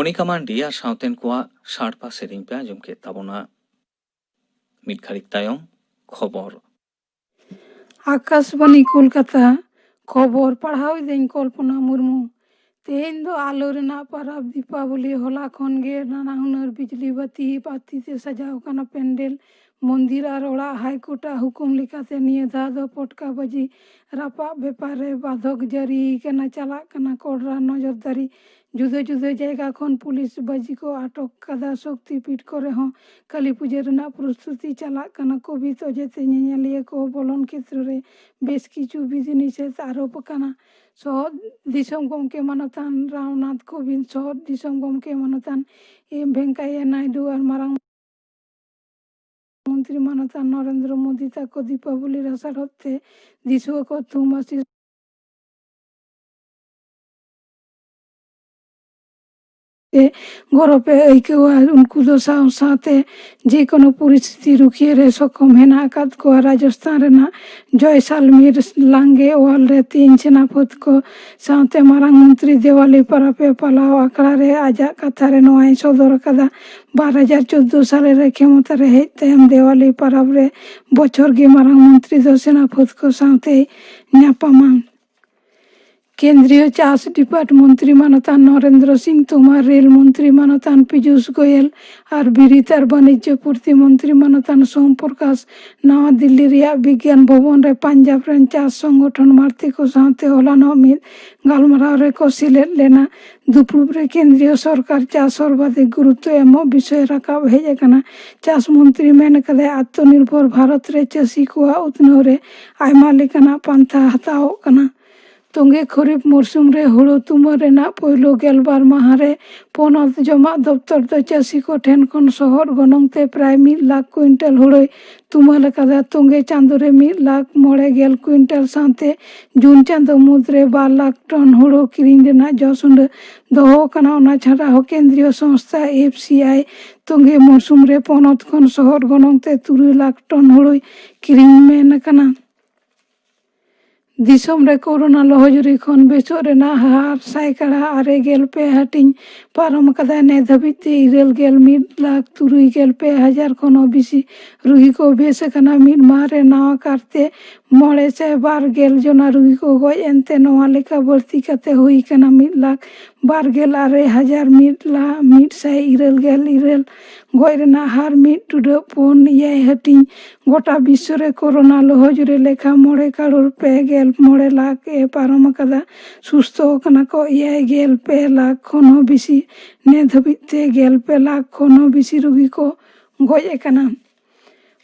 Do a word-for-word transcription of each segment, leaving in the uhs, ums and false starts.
ᱢᱚᱱᱤᱠᱟ ᱢᱟᱱᱰᱤ ᱟᱨ ᱥᱟᱶᱛᱮᱱ ᱠᱚᱣᱟᱜ ᱥᱟᱲᱯᱟ ᱥᱮᱨᱮᱧ ᱯᱮ ᱟᱸᱡᱚᱢ ᱠᱮᱫ ᱛᱟᱵᱚᱱᱟ᱾ ᱢᱤᱫ ᱜᱷᱟᱹᱲᱤᱡ ᱛᱟᱭᱚᱢ ᱠᱷᱚᱵᱚᱨ᱾ ᱟᱠᱟᱥᱵᱟᱬᱤ ᱠᱳᱞᱠᱟᱛᱟ᱾ ᱠᱷᱚᱵᱚᱨ ᱯᱟᱲᱦᱟᱣ ᱮᱫᱟᱹᱧ ᱠᱚᱞᱯᱚᱱᱟ ᱢᱩᱨᱢᱩ᱾ ᱛᱮᱦᱮᱧ ᱫᱚ ᱟᱞᱚ ᱨᱮᱱᱟᱜ ᱯᱟᱨᱟᱵᱽ ᱫᱤᱯᱟᱵᱚᱞᱤ᱾ ᱦᱚᱞᱟ ᱠᱷᱚᱱ ᱜᱮ ᱱᱟᱱᱟ ᱦᱩᱱᱟᱹᱨ ᱵᱤᱡᱽᱞᱤ ᱵᱟᱹᱛᱤ, ᱵᱟᱹᱛᱤ ᱛᱮ ᱥᱟᱡᱟᱣ ᱠᱟᱱᱟ ᱯᱮᱱᱰᱮᱞ᱾ ᱢᱚᱱᱫᱤᱨ ᱟᱨ ᱚᱲᱟᱜ᱾ ᱦᱟᱭᱠᱳᱨᱴ ᱟᱜ ᱦᱩᱠᱩᱢ ᱞᱮᱠᱟᱛᱮ ᱱᱤᱭᱟᱹ ᱫᱷᱟᱣ ᱫᱚ ᱯᱚᱴᱠᱟ ᱵᱟᱹᱡᱤ ᱨᱟᱯᱟᱜ ᱵᱮᱯᱟᱨ ᱨᱮ ᱵᱟᱫᱷᱚᱠ ᱡᱟᱹᱨᱤ ᱠᱟᱱᱟ᱾ ᱪᱟᱞᱟᱜ ᱠᱟᱱᱟ ᱠᱚᱲᱨᱟ ᱱᱚᱡᱚᱨᱫᱟᱨᱤ᱾ ᱡᱩᱫᱟᱹ ᱡᱩᱫᱟᱹ ᱡᱟᱭᱜᱟ ᱠᱷᱚᱱ ᱯᱩᱞᱤᱥ ᱵᱟᱹᱡᱤ ᱠᱚ ᱟᱴᱚᱠ ᱠᱟᱫᱟ᱾ ᱥᱚᱠᱛᱤᱯᱤᱴ ᱠᱚᱨᱮ ᱦᱚᱸ ᱠᱟᱹᱞᱤ ᱯᱩᱡᱟᱹ ᱨᱮᱱᱟᱜ ᱯᱨᱚᱥᱛᱩᱛᱤ ᱪᱟᱞᱟᱜ ᱠᱟᱱᱟ᱾ ᱠᱳᱵᱷᱤᱰ ᱚᱡᱮᱛᱮ ᱧᱮᱧᱮᱞᱤᱭᱟᱹ ᱠᱚ ᱵᱚᱞᱚᱱ ᱠᱷᱮᱛᱨᱚ ᱨᱮ ᱵᱮᱥ ᱠᱤᱪᱷᱩ ᱵᱤᱫᱷᱤ ᱱᱤᱥᱮᱫᱷ ᱟᱨᱳᱯ ᱟᱠᱟᱱᱟ᱾ ᱥᱚᱦᱚᱫ ᱫᱤᱥᱚᱢ ᱜᱚᱢᱠᱮ ᱢᱟᱱᱚᱛᱟᱱ ᱨᱟᱢᱱᱟᱛᱷ ᱠᱳᱵᱤᱱᱫᱽ, ᱥᱚᱦᱚᱫ ᱫᱤᱥᱚᱢ ᱜᱚᱢᱠᱮ ᱢᱟᱱᱚᱛᱟᱱ ᱮᱢ ᱵᱷᱮᱝᱠᱟᱭᱟ ᱱᱟᱭᱰᱩ ᱟᱨ ᱢᱟᱨᱟᱝ ᱢᱚᱱᱛᱨᱤ ᱢᱟᱱᱚᱛᱟᱱ ᱱᱚᱨᱮᱱᱫᱨᱚ ᱢᱳᱫᱤ ᱛᱟᱠᱚ ᱫᱤᱯᱟᱵᱚᱞᱤ ᱨᱟᱥᱟᱲᱦᱚᱫ ᱛᱮ ᱫᱤᱥᱩᱣᱟᱹ ᱠᱚ ᱛᱷᱩᱢ ᱟᱥᱤᱥ ᱛᱮ ᱜᱚᱨᱚᱵ ᱮ ᱟᱹᱭᱠᱟᱹᱣᱟ᱾ ᱩᱱᱠᱩ ᱫᱚ ᱥᱟᱶ ᱥᱟᱶᱛᱮ ᱡᱮᱠᱳᱱᱳ ᱯᱚᱨᱤᱥᱛᱷᱤᱛᱤ ᱨᱩᱠᱷᱤᱭᱟᱹ ᱨᱮ ᱥᱚᱠᱚᱢ ᱦᱮᱱᱟᱜ ᱟᱠᱟᱫ ᱠᱚᱣᱟ᱾ ᱨᱟᱡᱚᱥᱛᱷᱟᱱ ᱨᱮᱱᱟᱜ ᱡᱚᱭᱥᱟᱞᱢᱤᱨ ᱞᱟᱝᱜᱮ ᱚᱣᱟᱞ ᱨᱮ ᱛᱮᱦᱮᱧ ᱥᱮᱱᱟ ᱯᱷᱟᱹᱫ ᱠᱚ ᱥᱟᱶᱛᱮ ᱢᱟᱨᱟᱝ ᱢᱚᱱᱛᱨᱤ ᱫᱮᱣᱟᱞᱤ ᱯᱟᱨᱟᱵᱽ ᱮ ᱯᱟᱞᱟᱣ ᱟᱠᱷᱲᱟ ᱨᱮ ᱟᱡᱟᱜ ᱠᱟᱛᱷᱟ ᱨᱮ ᱱᱚᱣᱟᱭ ᱥᱚᱫᱚᱨ ᱟᱠᱟᱫᱟ᱾ ᱵᱟᱨ ᱦᱟᱡᱟᱨ ᱪᱳᱫᱫᱳ ᱥᱟᱞ ᱨᱮ ᱠᱷᱮᱢᱚᱛᱟ ᱨᱮ ᱦᱮᱡ ᱛᱟᱭᱚᱢ ᱫᱮᱣᱟᱞᱤ ᱯᱟᱨᱟᱵᱽ ᱨᱮ ᱵᱚᱪᱷᱚᱨ ᱜᱮ ᱢᱟᱨᱟᱝ ᱢᱚᱱᱛᱨᱤ ᱫᱚ ᱥᱮᱱᱟ ᱯᱷᱟᱹᱫ ᱠᱚ ᱥᱟᱶᱛᱮᱭ ᱧᱟᱯᱟᱢᱟ᱾ ᱠᱮᱱᱫᱨᱤᱭᱚ ᱪᱟᱥ ᱰᱤᱯᱟᱨᱴ ᱢᱚᱱᱛᱨᱤ ᱢᱟᱱᱚᱛᱟᱱ ᱱᱚᱨᱮᱱᱫᱨᱚ ᱥᱤᱝ ᱛᱳᱢᱟᱨ, ᱨᱮᱞ ᱢᱚᱱᱛᱨᱤ ᱢᱟᱱᱚᱛᱟᱱ ᱯᱤᱡᱩᱥ ᱜᱳᱭᱮᱞ ᱟᱨ ᱵᱤᱨᱤᱛ ᱟᱨ ᱵᱟᱱᱤᱡᱽᱡᱚ ᱯᱨᱚᱛᱤᱢᱚᱱᱛᱨᱤ ᱢᱟᱱᱚᱛᱟᱱ ᱥᱳᱢ ᱯᱨᱚᱠᱟᱥ ᱱᱟᱣᱟ ᱫᱤᱞᱞᱤ ᱨᱮᱭᱟᱜ ᱵᱤᱜᱽᱜᱟᱱ ᱵᱷᱚᱵᱚᱱ ᱨᱮ ᱯᱟᱧᱡᱟᱵᱽ ᱨᱮᱱ ᱪᱟᱥ ᱥᱚᱝᱜᱚᱴᱷᱚᱱ ᱢᱟᱬᱛᱮ ᱠᱚ ᱥᱟᱶᱛᱮ ᱦᱚᱞᱟᱱᱚᱜ ᱢᱤᱫ ᱜᱟᱞᱢᱟᱨᱟᱣ ᱨᱮᱠᱚ ᱥᱮᱞᱮᱫ ᱞᱮᱱᱟ᱾ ᱫᱩᱯᱲᱩᱵ ᱨᱮ ᱠᱮᱱᱫᱨᱤᱭᱚ ᱥᱚᱨᱠᱟᱨ ᱪᱟᱥ ᱥᱚᱨᱵᱟᱫᱷᱤᱠ ᱜᱩᱨᱩᱛᱛᱚ ᱮᱢᱚᱜ ᱵᱤᱥᱚᱭ ᱨᱟᱠᱟᱵ ᱦᱮᱡ ᱟᱠᱟᱱᱟ᱾ ᱪᱟᱥ ᱢᱚᱱᱛᱨᱤ ᱢᱮᱱ ᱟᱠᱟᱫᱟᱭ, ᱟᱛᱢᱚᱱᱤᱨᱵᱷᱚᱨ ᱵᱷᱟᱨᱚᱛ ᱨᱮ ᱪᱟᱹᱥᱤ ᱠᱚᱣᱟᱜ ᱩᱛᱱᱟᱹᱣ ᱨᱮ ᱟᱭᱢᱟ ᱞᱮᱠᱟᱱᱟᱜ ᱯᱟᱱᱛᱷᱟ ᱦᱟᱛᱟᱣᱚᱜ ᱠᱟᱱᱟ᱾ ᱛᱚᱸᱜᱮ ᱠᱷᱚᱨᱤᱯ ᱢᱚᱨᱥᱩᱢ ᱨᱮ ᱦᱩᱲᱩ ᱛᱩᱢᱟᱹᱞ ᱨᱮᱱᱟᱜ ᱯᱳᱭᱞᱳ ᱜᱮᱞᱵᱟᱨ ᱢᱟᱦᱟ ᱨᱮ ᱯᱚᱱᱚᱛ ᱡᱚᱢᱟᱜ ᱫᱚᱯᱛᱚᱨ ᱫᱚ ᱪᱟᱹᱥᱤ ᱠᱚ ᱴᱷᱮᱱ ᱠᱷᱚᱱ ᱥᱚᱦᱚᱫ ᱜᱚᱱᱚᱝ ᱛᱮ ᱯᱨᱟᱭ ᱢᱤᱫ ᱞᱟᱠᱷ ᱠᱩᱭᱤᱱᱴᱟᱞ ᱦᱩᱲᱩᱭ ᱛᱩᱢᱟᱹᱞ ᱟᱠᱟᱫᱟ᱾ ᱛᱚᱸᱜᱮ ᱪᱟᱸᱫᱳ ᱨᱮ ᱢᱤᱫ ᱞᱟᱠᱷ ᱢᱚᱬᱮ ᱜᱮᱞ ᱠᱩᱭᱤᱱᱴᱟᱞ ᱥᱟᱶᱛᱮ ᱡᱩᱱ ᱪᱟᱸᱫᱳ ᱢᱩᱫᱽᱨᱮ ᱵᱟᱨ ᱞᱟᱠᱷ ᱴᱚᱱ ᱦᱩᱲᱩ ᱠᱤᱨᱤᱧ ᱨᱮᱱᱟᱜ ᱡᱚᱥ ᱩᱰᱟᱹ ᱫᱚᱦᱚ ᱟᱠᱟᱱᱟ᱾ ᱚᱱᱟ ᱪᱷᱟᱰᱟ ᱦᱚᱸ ᱠᱮᱱᱫᱨᱤᱭᱚ ᱥᱚᱝᱥᱛᱷᱟ ᱮᱯᱷ ᱥᱤ ᱟᱭ ᱛᱚᱸᱜᱮ ᱢᱚᱨᱥᱩᱢ ᱨᱮ ᱯᱚᱱᱚᱛ ᱠᱷᱚᱱ ᱥᱚᱦᱚᱫ ᱜᱚᱱᱚᱝ ᱛᱮ ᱛᱩᱨᱩᱭ ᱞᱟᱠᱷ ᱴᱚᱱ ᱦᱩᱲᱩᱭ ᱠᱤᱨᱤᱧ ᱢᱮᱱ ᱟᱠᱟᱱᱟ᱾ ᱫᱤᱥᱚᱢ ᱨᱮ ᱠᱳᱨᱳᱱᱟ ᱞᱚᱦᱚᱡᱩᱨᱤ ᱠᱷᱚᱱ ᱵᱮᱥᱚᱜ ᱨᱮᱱᱟᱜ ᱦᱟᱨ ᱥᱟᱭᱠᱟᱲᱟ ᱟᱨᱮ ᱜᱮᱞ ᱯᱮ ᱦᱟᱹᱴᱤᱧ ᱯᱟᱨᱚᱢ ᱟᱠᱟᱫᱟᱭ᱾ ᱱᱤᱛ ᱫᱷᱟᱹᱵᱤᱡ ᱛᱮ ᱤᱨᱟᱹᱞ ᱜᱮᱞ ᱢᱤᱫ ᱞᱟᱠᱷ ᱛᱩᱨᱩᱭ ᱜᱮᱞ ᱯᱮ ᱦᱟᱡᱟᱨ ᱠᱷᱚᱱ ᱦᱚᱸ ᱵᱮᱥᱤ ᱨᱩᱜᱤ ᱠᱚ ᱵᱮᱥ ᱟᱠᱟᱱᱟ᱾ ᱢᱤᱫ ᱢᱟᱦᱟ ᱨᱮ ᱱᱟᱣᱟ ᱠᱟᱨᱛᱮ ᱢᱚᱬᱮ ᱥᱟᱭ ᱵᱟᱨ ᱜᱮᱞ ᱡᱚᱱᱟ ᱨᱩᱜᱤ ᱠᱚ ᱜᱚᱡ ᱮᱱᱛᱮ, ᱱᱚᱣᱟ ᱞᱮᱠᱟ ᱵᱟᱹᱲᱛᱤ ᱠᱟᱛᱮ ᱦᱩᱭ ᱟᱠᱟᱱᱟ ᱢᱤᱫ ᱞᱟᱠᱷ ᱵᱟᱨ ᱜᱮᱞ ᱟᱨᱮ ᱦᱟᱡᱟᱨ ᱢᱤᱫ ᱞᱟ-, ᱢᱤᱫ ᱥᱟᱭ ᱤᱨᱟᱹᱞ ᱜᱮᱞ ᱤᱨᱟᱹᱞ᱾ ᱜᱚᱡ ᱨᱮᱱᱟᱜ ᱦᱟᱨ ᱢᱤᱫ ᱴᱩᱰᱟᱹᱜ ᱯᱩᱱ ᱮᱭᱟᱭ ᱦᱟᱹᱴᱤᱧ᱾ ᱜᱚᱴᱟ ᱵᱤᱥᱥᱚ ᱨᱮ ᱠᱳᱨᱳᱱᱟ ᱞᱚᱦᱚᱡᱩᱨᱤ ᱞᱮᱠᱷᱟ ᱢᱚᱬᱮ ᱠᱟᱨᱳᱲ ᱯᱮ ᱜᱮᱞ ᱢᱚᱬᱮ ᱞᱟᱠᱷ ᱮ ᱯᱟᱨᱚᱢ ᱟᱠᱟᱫᱟ᱾ ᱥᱩᱥᱛᱷᱚ ᱟᱠᱟᱱᱟ ᱠᱚ ᱮᱭᱟᱭ ᱜᱮᱞ ᱯᱮ ᱞᱟᱠᱷ ᱠᱷᱚᱱ ᱦᱚᱸ ᱵᱮᱥᱤ᱾ ᱱᱤᱛ ᱫᱷᱟᱹᱵᱤᱡ ᱛᱮ ᱜᱮᱞ ᱯᱮ ᱞᱟᱠᱷ ᱠᱷᱚᱱ ᱦᱚᱸ ᱵᱮᱥᱤ ᱨᱩᱜᱤ ᱠᱚ ᱜᱚᱡ ᱟᱠᱟᱱᱟ᱾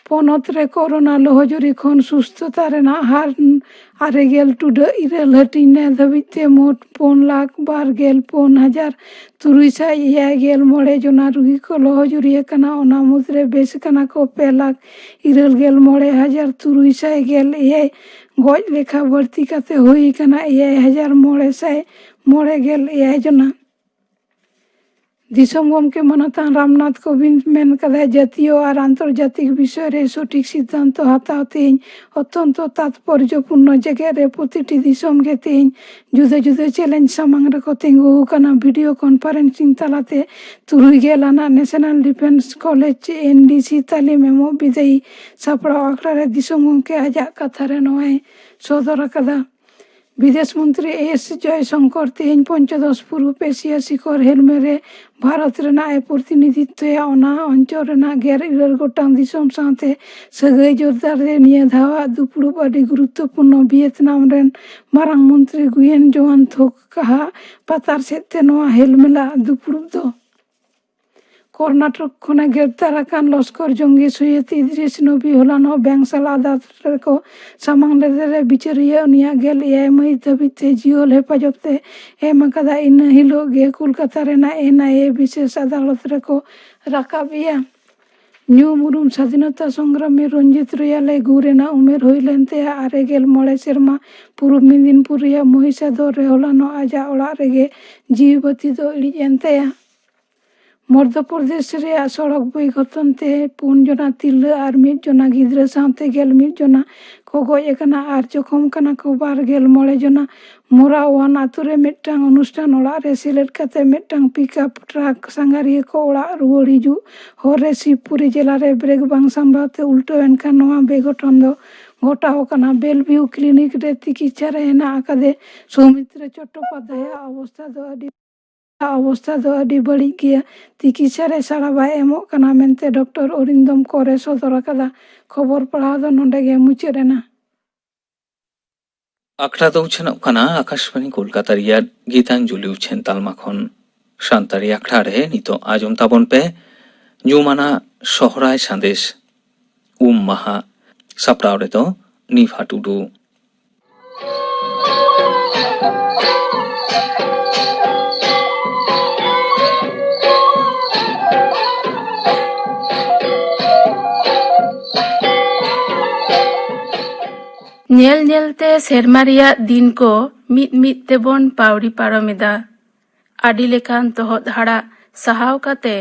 ᱯᱚᱱᱚᱛ ᱨᱮ ᱠᱳᱨᱳᱱᱟ ᱞᱚᱦᱚᱡᱩᱨᱤ ᱠᱷᱚᱱ ᱥᱩᱥᱛᱷᱚᱛᱟ ᱨᱮᱱᱟᱜ ᱦᱟᱨ ᱟᱨᱮ ᱜᱮᱞ ᱴᱩᱰᱟᱹᱜ ᱤᱨᱟᱹᱞ ᱦᱟᱹᱴᱤᱧ᱾ ᱱᱤᱛ ᱫᱷᱟᱹᱵᱤᱡ ᱛᱮ ᱢᱳᱴ ᱯᱩᱱ ᱞᱟᱠᱷ ᱵᱟᱨ ᱜᱮᱞ ᱯᱩᱱ ᱦᱟᱡᱟᱨ ᱛᱩᱨᱩᱭ ᱥᱟᱭ ᱮᱭᱟᱭ ᱜᱮᱞ ᱢᱚᱬᱮ ᱡᱚᱱᱟ ᱨᱩᱜᱤ ᱠᱚ ᱞᱚᱦᱚᱡᱩᱨᱤ ᱟᱠᱟᱱᱟ᱾ ᱚᱱᱟ ᱢᱩᱫᱽᱨᱮ ᱵᱮᱥ ᱟᱠᱟᱱᱟ ᱠᱚ ᱯᱮ ᱞᱟᱠᱷ ᱤᱨᱟᱹᱞ ᱜᱮᱞ ᱢᱚᱬᱮ ᱦᱟᱡᱟᱨ ᱛᱩᱨᱩᱭ ᱥᱟᱭ ᱜᱮᱞ ᱮᱭᱟᱭ᱾ ᱜᱚᱡ ᱞᱮᱠᱷᱟ ᱵᱟᱹᱲᱛᱤ ᱠᱟᱛᱮ ᱦᱩᱭ ᱟᱠᱟᱱᱟ ᱮᱭᱟᱭ ᱦᱟᱡᱟᱨ ᱢᱚᱬᱮ ᱥᱟᱭ ᱢᱚᱬᱮ ᱜᱮᱞ ᱮᱭᱟᱭ ᱡᱚᱱᱟ᱾ ᱫᱤᱥᱚᱢ ᱜᱚᱢᱠᱮ ᱢᱟᱱᱚᱛᱟᱱ ᱨᱟᱢᱱᱟᱛᱷ ᱠᱳᱵᱤᱱᱫᱽ ᱢᱮᱱ ᱠᱟᱫᱟᱭ, ᱡᱟᱹᱛᱤᱭᱚ ᱟᱨ ᱟᱱᱛᱚᱨᱡᱟᱛᱤᱠ ᱵᱤᱥᱚᱭ ᱨᱮ ᱥᱚᱴᱷᱤᱠ ᱥᱤᱫᱽᱫᱷᱟᱱᱛᱚ ᱦᱟᱛᱟᱣ ᱛᱮᱦᱮᱧ ᱚᱛᱛᱚᱱᱛᱚ ᱛᱟᱛᱯᱚᱨᱡᱚᱯᱩᱨᱱᱚ᱾ ᱡᱮᱜᱮᱛ ᱨᱮ ᱯᱨᱚᱛᱤᱴᱤ ᱫᱤᱥᱚᱢ ᱜᱮ ᱛᱮᱦᱮᱧ ᱡᱩᱫᱟᱹ ᱡᱩᱫᱟᱹ ᱪᱮᱞᱮᱧᱡᱽ ᱥᱟᱢᱟᱝ ᱨᱮᱠᱚ ᱛᱤᱸᱜᱩ ᱟᱠᱟᱱᱟ᱾ ᱵᱷᱤᱰᱤᱭᱳ ᱠᱚᱱᱯᱷᱟᱨᱮᱱᱥᱤᱝ ᱛᱟᱞᱟᱛᱮ ᱛᱩᱨᱩᱭ ᱜᱮᱞ ᱟᱱᱟᱜ ᱱᱮᱥᱚᱱᱟᱞ ᱰᱤᱯᱷᱮᱱᱥ ᱠᱚᱞᱮᱡᱽ, ᱮᱱ ᱰᱤ ᱥᱤ, ᱛᱟᱹᱞᱤᱢ ᱮᱢᱚᱜ ᱵᱤᱫᱟᱹᱭᱤ ᱥᱟᱯᱲᱟᱣ ᱟᱠᱷᱲᱟ ᱨᱮ ᱫᱤᱥᱚᱢ ᱜᱚᱢᱠᱮ ᱟᱡᱟᱜ ᱠᱟᱛᱷᱟ ᱨᱮ ᱱᱚᱣᱟᱭ ᱥᱚᱫᱚᱨ ᱟᱠᱟᱫᱟ᱾ ᱵᱤᱫᱮᱥ ᱢᱚᱱᱛᱨᱤ ᱮᱥ ᱡᱚᱭᱥᱚᱝᱠᱚᱨ ᱛᱮᱦᱮᱧ ᱯᱚᱧᱪᱚᱫᱚᱥ ᱯᱩᱨᱩᱵ ᱮᱥᱤᱭᱟ ᱥᱤᱠᱷᱚᱨ ᱦᱮᱞᱢᱮᱞ ᱨᱮ ᱵᱷᱟᱨᱚᱛ ᱨᱮᱱᱟᱜ ᱮ ᱯᱨᱚᱛᱤᱱᱤᱫᱷᱤᱛᱵᱚᱭᱟ᱾ ᱚᱱᱟ ᱚᱧᱪᱚᱞ ᱨᱮᱱᱟᱜ ᱜᱮᱞ ᱤᱨᱟᱹᱞ ᱜᱚᱴᱟᱝ ᱫᱤᱥᱚᱢ ᱥᱟᱶᱛᱮ ᱥᱟᱹᱜᱟᱹᱭ ᱡᱳᱨᱫᱟᱨ ᱨᱮ ᱱᱤᱭᱟᱹ ᱫᱷᱟᱣᱟᱜ ᱫᱩᱯᱲᱩᱵ ᱟᱹᱰᱤ ᱜᱩᱨᱩᱛᱛᱚᱯᱩᱨᱱᱚ᱾ ᱵᱷᱤᱭᱮᱛᱱᱟᱢ ᱨᱮᱱ ᱢᱟᱨᱟᱝ ᱢᱚᱱᱛᱨᱤ ᱜᱩᱭᱮᱱ ᱡᱳᱣᱟᱱ ᱛᱷᱳᱠ ᱟᱜ ᱯᱟᱛᱟᱨ ᱥᱮᱫ ᱛᱮ ᱱᱚᱣᱟ ᱦᱮᱞᱢᱮᱞᱟᱜ ᱫᱩᱯᱲᱩᱵ ᱫᱚ᱾ ᱠᱚᱨᱱᱟᱴᱚᱠ ᱠᱷᱚᱱᱮ ᱜᱨᱮᱯᱛᱟᱨ ᱟᱠᱟᱱ ᱞᱚᱥᱠᱚᱨ ᱡᱚᱝᱜᱤ ᱥᱳᱭᱭᱮᱫ ᱤᱫᱨᱤᱥ ᱱᱚᱵᱤ ᱦᱚᱞᱟᱱᱚᱜ ᱵᱮᱝᱥᱟᱞ ᱟᱫᱟᱞᱚᱛ ᱨᱮᱠᱚ ᱥᱟᱢᱟᱝ ᱞᱮᱫᱮ ᱨᱮ ᱵᱤᱪᱟᱹᱨᱤᱭᱟᱹ ᱩᱱᱤᱭᱟᱜ ᱜᱮᱞ ᱮᱭᱟᱭ ᱢᱟᱹᱦᱤᱛ ᱫᱷᱟᱹᱵᱤᱡ ᱛᱮ ᱡᱤᱦᱚᱞ ᱦᱮᱯᱟᱡᱚᱛ ᱮ ᱮᱢ ᱟᱠᱟᱫᱟ᱾ ᱤᱱᱟᱹ ᱦᱤᱞᱳᱜ ᱜᱮ ᱠᱳᱞᱠᱟᱛᱟ ᱨᱮᱱᱟᱜ ᱮᱱ ᱟᱭ ᱮ ᱵᱤᱥᱮᱥ ᱟᱫᱟᱞᱚᱛ ᱨᱮᱠᱚ ᱨᱟᱠᱟᱵ ᱮᱭᱟ᱾ ᱧᱩᱢ ᱩᱨᱩᱢ ᱥᱟᱫᱷᱤᱱᱚᱛᱟ ᱥᱚᱝᱜᱨᱟᱢᱤ ᱨᱚᱧᱡᱤᱛ ᱨᱚᱭᱟᱞ ᱮ ᱜᱩᱨ ᱮᱱᱟ᱾ ᱩᱢᱮᱨ ᱦᱩᱭ ᱞᱮᱱ ᱛᱟᱭᱟ ᱟᱨᱮ ᱜᱮᱞ ᱢᱚᱬᱮ ᱥᱮᱨᱢᱟ᱾ ᱯᱩᱨᱩᱵ ᱢᱮᱫᱤᱱᱯᱩᱨ ᱨᱮᱭᱟᱜ ᱢᱚᱦᱤᱥᱟᱫᱚᱨ ᱨᱮ ᱦᱚᱞᱟᱱᱚᱜ ᱟᱡᱟᱜ ᱚᱲᱟᱜ ᱨᱮᱜᱮ ᱡᱤᱣᱤ ᱵᱟᱹᱛᱤ ᱫᱚ ᱤᱬᱤᱡ ᱮᱱ ᱛᱟᱭᱟ᱾ ᱢᱚᱫᱽᱫᱷᱚ ᱯᱨᱚᱫᱮᱥ ᱨᱮᱭᱟᱜ ᱥᱚᱲᱚᱠ ᱵᱤᱜᱷᱚᱴᱚᱱ ᱛᱮ ᱯᱩᱱ ᱡᱚᱱᱟ ᱛᱤᱨᱞᱟᱹ ᱟᱨ ᱢᱤᱫ ᱡᱚᱱᱟ ᱜᱤᱫᱽᱨᱟᱹ ᱥᱟᱶᱛᱮ ᱜᱮᱞ ᱢᱤᱫ ᱡᱚᱱᱟ ᱠᱚ ᱜᱚᱡ ᱟᱠᱟᱱᱟ ᱟᱨ ᱡᱚᱠᱷᱚᱢ ᱠᱟᱱᱟ ᱠᱚ ᱵᱟᱨ ᱜᱮᱞ ᱢᱚᱬᱮ ᱡᱚᱱᱟ᱾ ᱢᱳᱨᱟᱣᱟᱱ ᱟᱛᱳ ᱨᱮ ᱢᱤᱫᱴᱟᱝ ᱚᱱᱩᱥᱴᱷᱟᱱ ᱚᱲᱟᱜ ᱨᱮ ᱥᱮᱞᱮᱫ ᱠᱟᱛᱮ ᱢᱤᱫᱴᱟᱝ ᱯᱤᱠᱟᱯ ᱴᱨᱟᱠ ᱥᱟᱸᱜᱷᱟᱨᱤᱭᱟᱹ ᱠᱚ ᱚᱲᱟᱜ ᱨᱩᱣᱟᱹᱲ ᱦᱤᱡᱩᱜ ᱦᱚᱨ ᱨᱮ ᱥᱤᱵᱽᱯᱩᱨᱤ ᱡᱮᱞᱟ ᱨᱮ ᱵᱨᱮᱠ ᱵᱟᱝ ᱥᱟᱢᱵᱲᱟᱣ ᱛᱮ ᱩᱞᱴᱟᱹᱣ ᱮᱱ ᱠᱷᱟᱱ ᱱᱚᱣᱟ ᱵᱮᱜᱷᱚᱴᱚᱱ ᱫᱚ ᱜᱷᱚᱴᱟᱣ ᱟᱠᱟᱱᱟ᱾ ᱵᱮᱞᱵᱷᱤᱭᱩ ᱠᱞᱤᱱᱤᱠ ᱨᱮ ᱛᱤᱠᱤᱪᱪᱷᱟ ᱨᱮ ᱦᱮᱱᱟᱜ ᱟᱠᱟᱫᱮ ᱥᱳᱣᱢᱤᱛᱨᱚ ᱪᱚᱴᱴᱳᱯᱟᱫᱽᱫᱷᱟᱭᱟᱜ ᱚᱵᱚᱥᱛᱷᱟ ᱫᱚ ᱟᱹᱰᱤ ᱚᱵᱚᱥᱛᱷᱟ ᱫᱚ ᱟᱹᱰᱤ ᱵᱟᱹᱲᱤᱡ ᱜᱮᱭᱟ᱾ ᱛᱤᱠᱤᱪᱪᱷᱟ ᱨᱮ ᱥᱟᱲᱟ ᱵᱟᱭ ᱮᱢᱚᱜ ᱠᱟᱱᱟ ᱢᱮᱱᱛᱮ ᱰᱚᱠᱴᱚᱨ ᱚᱨᱤᱱᱫᱚᱢ ᱠᱚᱨ ᱮ ᱥᱚᱫᱚᱨ ᱟᱠᱟᱫᱟ᱾ ᱠᱷᱚᱵᱚᱨ ᱯᱟᱲᱦᱟᱣ ᱫᱚ ᱱᱚᱰᱮ ᱜᱮ ᱢᱩᱪᱟᱹᱫ ᱮᱱᱟ᱾ ᱟᱠᱷᱲᱟ ᱫᱚ ᱩᱪᱷᱟᱹᱱᱚᱜ ᱠᱟᱱᱟ ᱟᱠᱟᱥᱵᱟᱬᱤ ᱠᱳᱞᱠᱟᱛᱟ ᱨᱮᱭᱟᱜ ᱜᱤᱛᱟᱧᱡᱚᱞᱤ ᱩᱪᱷᱟᱹᱱ ᱛᱟᱞᱢᱟ ᱠᱷᱚᱱ᱾ ᱥᱟᱱᱛᱟᱲᱤ ᱟᱠᱷᱲᱟ ᱨᱮ ᱱᱤᱛᱚᱜ ᱟᱸᱡᱚᱢ ᱛᱟᱵᱚᱱ ᱯᱮ ᱧᱩᱢᱟᱱᱟᱜ ᱥᱚᱦᱨᱟᱭ ᱥᱟᱸᱫᱮᱥ, ᱩᱢ ᱢᱟᱦᱟ᱾ ᱥᱟᱯᱲᱟᱣ ᱨᱮᱫᱚ ᱱᱤᱯᱷᱟ ᱴᱩᱰᱩ᱾ ᱧᱮᱞ ᱧᱮᱞᱛᱮ ᱥᱮᱨᱢᱟ ᱨᱮᱭᱟᱜ ᱫᱤᱱ ᱠᱚ ᱢᱤᱫ ᱢᱤᱫ ᱛᱮᱵᱚᱱ ᱯᱟᱹᱣᱲᱤ ᱯᱟᱨᱚᱢ ᱮᱫᱟ᱾ ᱟᱹᱰᱤ ᱞᱮᱠᱟᱱ ᱛᱚᱦᱚᱫ ᱦᱟᱲᱟᱜ ᱥᱟᱦᱟᱣ ᱠᱟᱛᱮ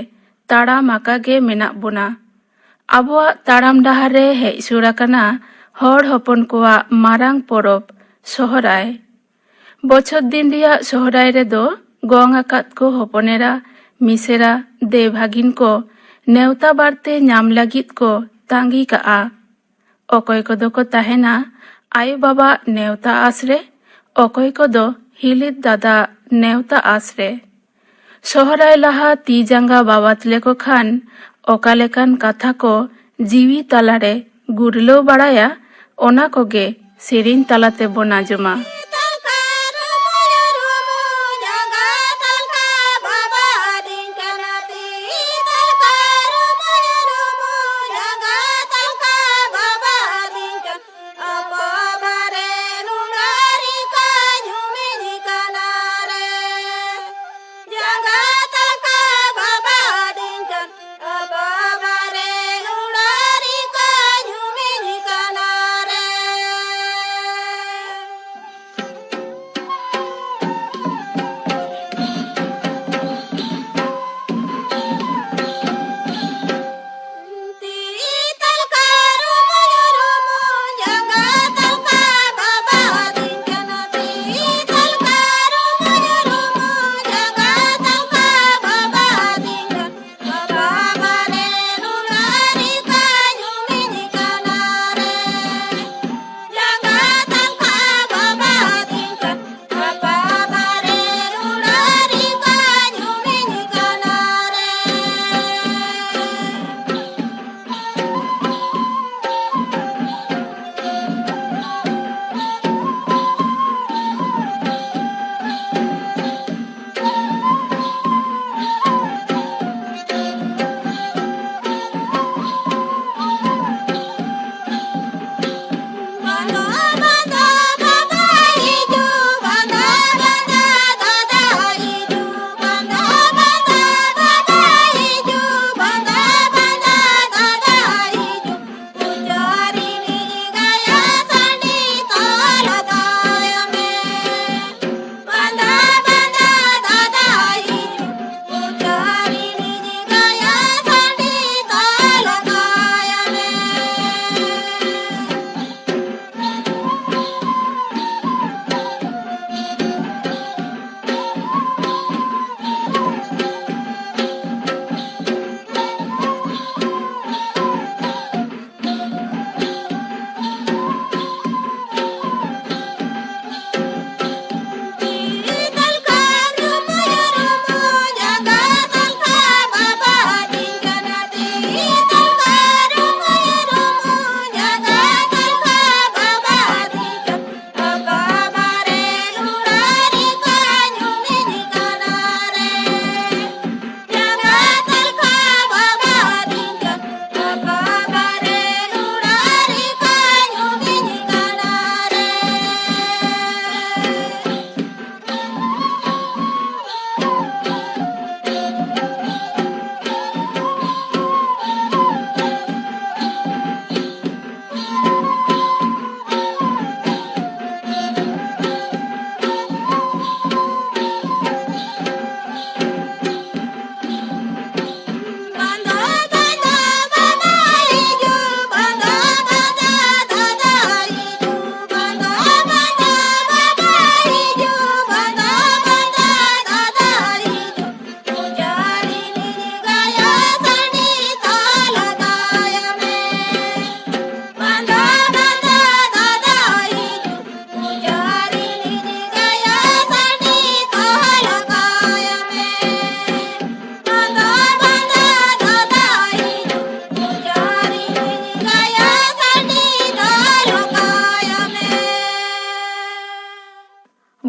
ᱛᱟᱲᱟᱢ ᱟᱠᱟ ᱜᱮ ᱢᱮᱱᱟᱜ ᱵᱚᱱᱟ᱾ ᱟᱵᱚᱣᱟᱜ ᱛᱟᱲᱟᱢ ᱰᱟᱦᱟᱨ ᱨᱮ ᱦᱮᱡ ᱥᱩᱨ ᱟᱠᱟᱱᱟ ᱦᱚᱲ ᱦᱚᱯᱚᱱ ᱠᱚᱣᱟᱜ ᱢᱟᱨᱟᱝ ᱯᱚᱨᱚᱵᱽ ᱥᱚᱦᱨᱟᱭ᱾ ᱵᱚᱪᱷᱚᱨ ᱫᱤᱱ ᱨᱮᱭᱟᱜ ᱥᱚᱦᱨᱟᱭ ᱨᱮᱫᱚ ᱜᱚᱝ ᱟᱠᱟᱫ ᱠᱚ ᱦᱚᱯᱚᱱᱮᱨᱟ, ᱢᱤᱥᱮᱨᱟ, ᱫᱮᱣ ᱵᱷᱟᱹᱜᱤᱱ ᱠᱚ ᱱᱮᱣᱛᱟ ᱵᱟᱨᱛᱮ ᱧᱟᱢ ᱞᱟᱹᱜᱤᱫ ᱠᱚ ᱛᱟᱸᱜᱤ ᱠᱟᱜᱼᱟ᱾ ᱚᱠᱚᱭ ᱠᱚᱫᱚ ᱠᱚ ᱛᱟᱦᱮᱱᱟ ᱟᱭᱳ ᱵᱟᱵᱟᱣᱟᱜ ᱱᱮᱣᱛᱟ ᱟᱸᱥ ᱨᱮ, ᱚᱠᱚᱭ ᱠᱚᱫᱚ ᱦᱤᱞᱤᱛ ᱫᱟᱫᱟ ᱱᱮᱣᱛᱟ ᱟᱸᱥ ᱨᱮ᱾ ᱥᱚᱦᱨᱟᱭ ᱞᱟᱦᱟ ᱛᱤ ᱡᱟᱸᱜᱟ ᱵᱟᱵᱟᱫ ᱞᱮᱠᱚ ᱠᱷᱟᱱ ᱚᱠᱟ ᱞᱮᱠᱟᱱ ᱠᱟᱛᱷᱟ ᱠᱚ ᱡᱤᱣᱤ ᱛᱟᱞᱟᱨᱮ ᱜᱩᱨᱞᱟᱹᱣ ᱵᱟᱲᱟᱭᱟ, ᱚᱱᱟ ᱠᱚᱜᱮ ᱥᱮᱨᱮᱧ ᱛᱟᱞᱟ ᱛᱮᱵᱚᱱ ᱟᱸᱡᱚᱢᱟ᱾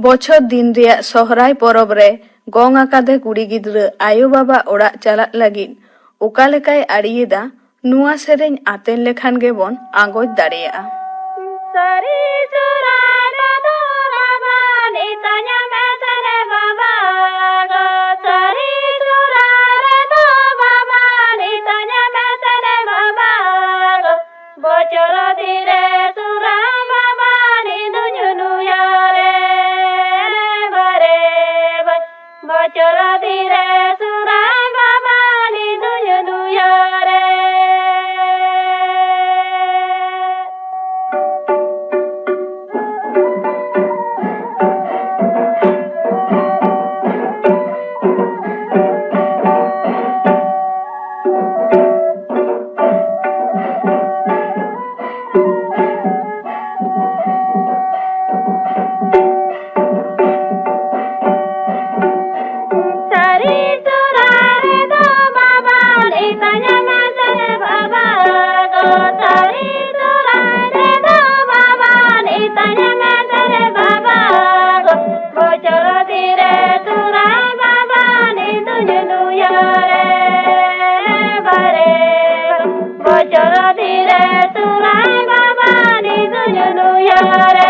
ᱵᱚᱪᱷᱚᱨ ᱫᱤᱱ ᱨᱮᱭᱟᱜ ᱥᱚᱦᱨᱟᱭ ᱯᱚᱨᱚᱵᱽ ᱨᱮ ᱜᱚᱝ ᱟᱠᱟᱫᱮ ᱠᱩᱲᱤ ᱜᱤᱫᱽᱨᱟᱹ ᱟᱭᱳ ᱵᱟᱵᱟ ᱚᱲᱟᱜ ᱪᱟᱞᱟᱜ ᱞᱟᱹᱜᱤᱫ ᱚᱠᱟ ᱞᱮᱠᱟᱭ ᱟᱲᱮᱭᱮᱫᱟ, ᱱᱚᱣᱟ ᱥᱮᱨᱮᱧ ᱟᱛᱮᱱ ᱞᱮᱠᱷᱟᱱ ᱜᱮᱵᱚᱱ ᱟᱸᱜᱚᱪ ᱫᱟᱲᱮᱭᱟᱜᱼᱟ᱾ ᱥᱟᱹᱨᱤ ᱥᱚᱦᱨᱟᱭ ᱨᱮᱫᱚ ᱵᱟᱵᱟ ᱱᱤᱛᱟᱹᱧ ᱢᱮᱥᱮ ᱨᱮ ᱵᱟᱵᱟ ᱜᱚ, ᱥᱟᱹᱨᱤ ᱥᱚᱦᱨᱟᱭ ᱨᱮᱫᱚ ᱵᱟᱵᱟ ᱱᱤᱛᱟᱹᱧ ᱢᱮᱥᱮ ᱨᱮ ᱵᱟᱵᱟ ᱜᱚ, ᱵᱚᱪᱷᱚᱨ ᱫᱤᱱ ᱨᱮ ᱥᱚᱦᱨᱟᱭ ᱵᱟᱵᱟ ᱱᱤᱫᱩᱧ ᱱᱩᱭᱟᱨᱮ ᱵᱟᱨᱮ ᱵᱟᱨ᱾ ᱵᱚᱪᱷᱚᱨ ᱫᱤᱱ ᱨᱮ ᱥᱚᱦᱨᱟᱭ ᱵᱟᱵᱟ ᱱᱤᱫᱩᱧ ᱱᱩᱭᱟᱨᱮ᱾ ᱥᱟᱹᱨᱤ ᱥᱚᱦᱨᱟᱭ ᱨᱮᱫᱚ ᱵᱟᱵᱟ ᱱᱤᱛᱟᱹᱧ ᱢᱮᱥᱮ ᱵᱟᱵᱟ ᱜᱚ, ᱥᱟᱹᱨᱤ ᱥᱚᱦᱨᱟᱭ ᱨᱮᱫᱚ ᱵᱟᱵᱟ ᱱᱤᱛᱟᱹᱧ ᱢᱮᱥᱮ ᱵᱟᱵᱟ ᱜᱚ, ᱵᱚᱪᱷᱚᱨ ᱫᱤᱱ ᱨᱮ ᱥᱚᱦᱨᱟᱭ ᱵᱟᱵᱟ ᱱᱤᱫᱩᱧ ᱱᱩᱭᱟᱨᱮ ᱵᱟᱨᱮ᱾ ᱵᱚᱪᱷᱚᱨ ᱫᱤᱱ ᱨᱮ ᱥᱚᱦᱨᱟᱭ ᱵᱟᱵᱟ ᱱᱤᱫᱩᱧ ᱱᱩᱭᱟᱨᱮ᱾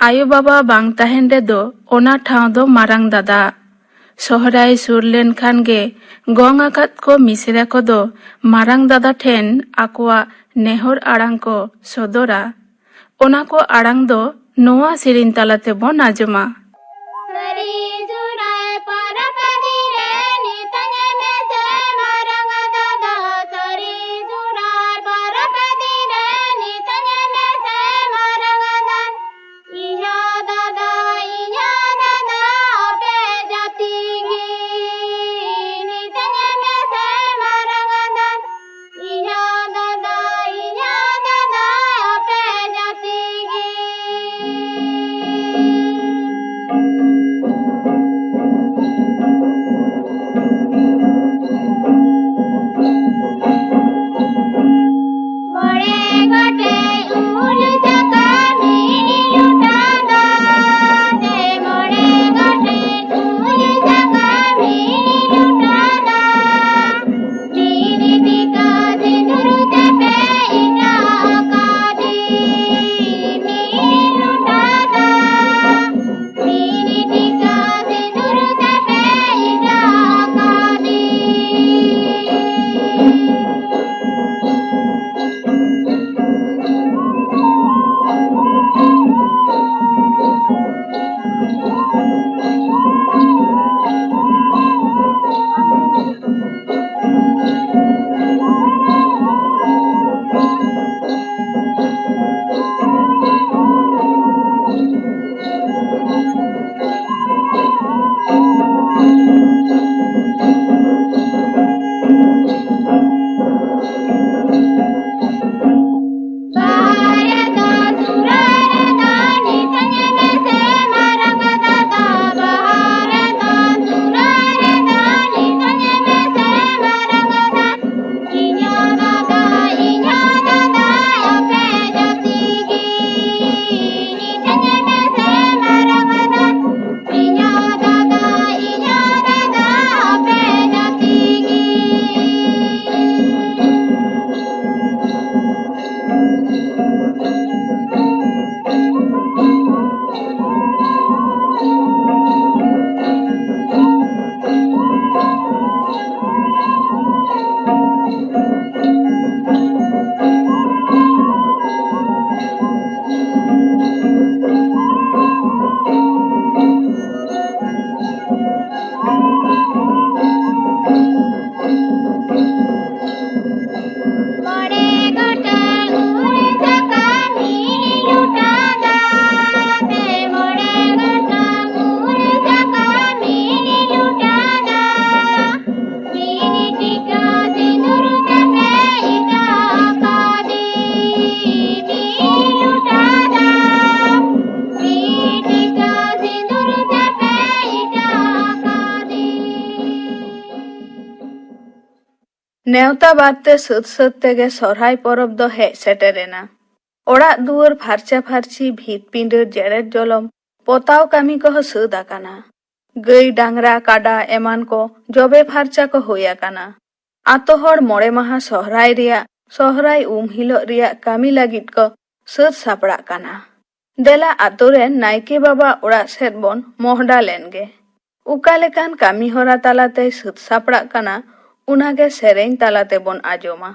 ᱟᱭᱳ ᱵᱟᱵᱟ ᱵᱟᱝ ᱛᱟᱦᱮᱱ ᱨᱮᱫᱚ ᱚᱱᱟ ᱴᱷᱟᱶ ᱫᱚ ᱢᱟᱨᱟᱝ ᱫᱟᱫᱟ᱾ ᱥᱚᱦᱨᱟᱭ ᱥᱩᱨ ᱞᱮᱱᱠᱷᱟᱱ ᱜᱮ ᱜᱚᱝ ᱟᱠᱟᱫ ᱠᱚ ᱢᱤᱥᱨᱟ ᱠᱚᱫᱚ ᱢᱟᱨᱟᱝ ᱫᱟᱫᱟ ᱴᱷᱮᱱ ᱟᱠᱚᱣᱟᱜ ᱱᱮᱦᱚᱨ ᱟᱲᱟᱝ ᱠᱚ ᱥᱚᱫᱚᱨᱟ᱾ ᱚᱱᱟ ᱠᱚ ᱟᱲᱟᱝ ᱫᱚ ᱱᱚᱣᱟ ᱥᱮᱨᱮᱧ ᱛᱟᱞᱟ ᱛᱮᱵᱚᱱ ᱟᱸᱡᱚᱢᱟ᱾ ᱥᱟᱹᱨᱤ ᱥᱚᱦᱨᱟᱭ ᱯᱚᱨᱚᱵᱽ ᱫᱤᱱ ᱨᱮ ᱱᱤᱛᱟᱹᱧ ᱢᱮᱥᱮ ᱢᱟᱨᱟᱝ ᱫᱟᱫᱟ, ᱥᱟᱹᱨᱤ ᱥᱚᱦᱨᱟᱭ ᱯᱚᱨᱚᱵᱽ ᱫᱤᱱ ᱨᱮ ᱱᱤᱛᱟᱹᱧ ᱢᱮᱥᱮ ᱢᱟᱨᱟᱝ ᱫᱟᱫᱟ᱾ ᱤᱧᱟᱹᱜ ᱫᱟᱫᱟ, ᱤᱧᱟᱹᱜ ᱫᱟᱫᱟ, ᱟᱯᱮ ᱡᱟᱹᱛᱤ ᱜᱮ ᱱᱤᱛᱟᱹᱧ ᱢᱮᱥᱮ ᱢᱟᱨᱟᱝ ᱫᱟᱫᱟ᱾ ᱤᱧᱟᱹᱜ ᱫᱟᱫᱟ, ᱤᱧᱟᱹᱜ ᱫᱟᱫᱟ, ᱟᱯᱮ ᱡᱟᱹᱛᱤ ᱜᱮ᱾ ᱱᱮᱣᱛᱟ ᱵᱟᱨᱛᱮ ᱥᱟᱹᱛ ᱥᱟᱹᱛ ᱛᱮᱜᱮ ᱥᱚᱦᱨᱟᱭ ᱯᱚᱨᱚᱵᱽ ᱫᱚ ᱦᱮᱡ ᱥᱮᱴᱮᱨ ᱮᱱᱟ᱾ ᱚᱲᱟᱜ ᱫᱩᱣᱟᱹᱨ ᱯᱷᱟᱨᱪᱟ ᱯᱷᱟᱨᱪᱤ, ᱵᱷᱤᱛ ᱯᱤᱸᱰᱟᱹ ᱡᱮᱨᱮᱲ ᱡᱚᱞᱚᱢ, ᱯᱚᱛᱟᱣ ᱠᱟᱹᱢᱤ ᱠᱚᱦᱚᱸ ᱥᱟᱹᱛ ᱟᱠᱟᱱᱟ᱾ ᱜᱟᱹᱭ, ᱰᱟᱝᱨᱟ, ᱠᱟᱰᱟ ᱮᱢᱟᱱ ᱠᱚ ᱡᱚᱵᱮ ᱯᱷᱟᱨᱪᱟ ᱠᱚ ᱦᱩᱭ ᱟᱠᱟᱱᱟ᱾ ᱟᱛᱳ ᱦᱚᱲ ᱢᱚᱬᱮ ᱢᱟᱦᱟ ᱥᱚᱦᱨᱟᱭ ᱨᱮᱭᱟᱜ, ᱥᱚᱦᱨᱟᱭ ᱩᱢ ᱦᱤᱞᱳᱜ ᱨᱮᱭᱟᱜ ᱠᱟᱹᱢᱤ ᱞᱟᱹᱜᱤᱫ ᱠᱚ ᱥᱟᱹᱛ ᱥᱟᱯᱲᱟᱜ ᱠᱟᱱᱟ᱾ ᱫᱮᱞᱟ ᱟᱛᱳ ᱨᱮᱱ ᱱᱟᱭᱠᱮ ᱵᱟᱵᱟ ᱚᱲᱟᱜ ᱥᱮᱫ ᱵᱚᱱ ᱢᱚᱦᱰᱟ ᱞᱮᱱ ᱜᱮ᱾ ᱚᱠᱟ ᱞᱮᱠᱟᱱ ᱠᱟᱹᱢᱤ ᱦᱚᱨᱟ ᱛᱟᱞᱟᱛᱮᱭ ᱥᱟᱹᱛ ᱥᱟᱯᱲᱟᱜ ᱠᱟᱱᱟ, ᱚᱱᱟᱜᱮ ᱥᱮᱨᱮᱧ ᱛᱟᱞᱟ ᱛᱮᱵᱚᱱ ᱟᱸᱡᱚᱢᱟ᱾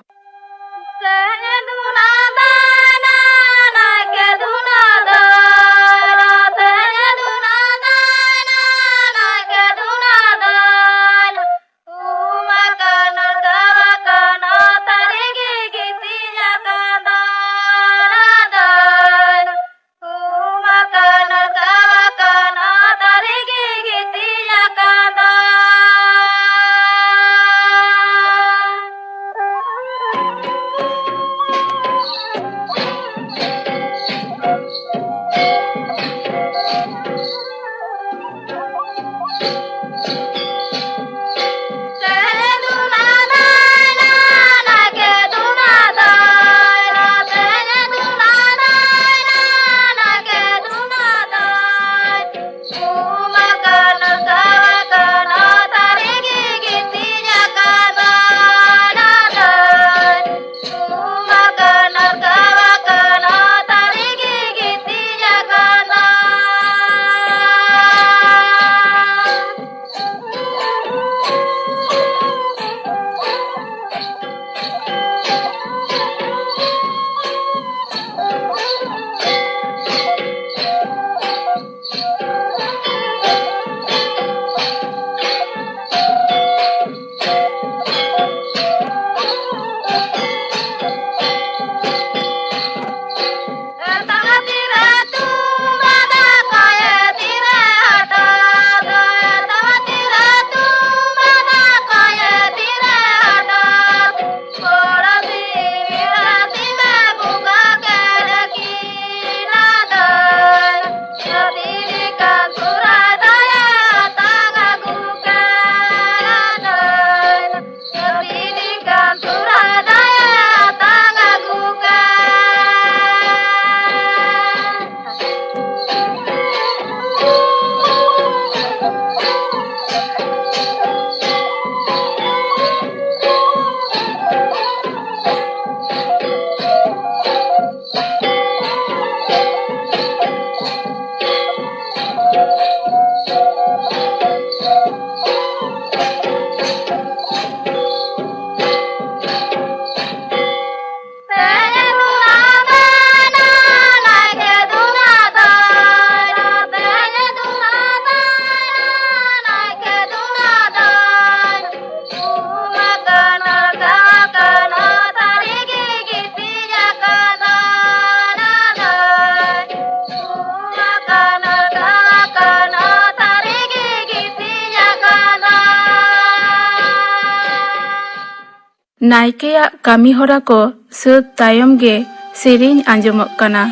ᱱᱟᱭᱠᱮᱭᱟᱜ ᱠᱟᱹᱢᱤ ᱦᱚᱨᱟ ᱠᱚ ᱥᱟᱹᱛ ᱛᱟᱭᱚᱢ ᱜᱮ ᱥᱮᱨᱮᱧ ᱟᱸᱡᱚᱢᱚᱜ ᱠᱟᱱᱟ᱾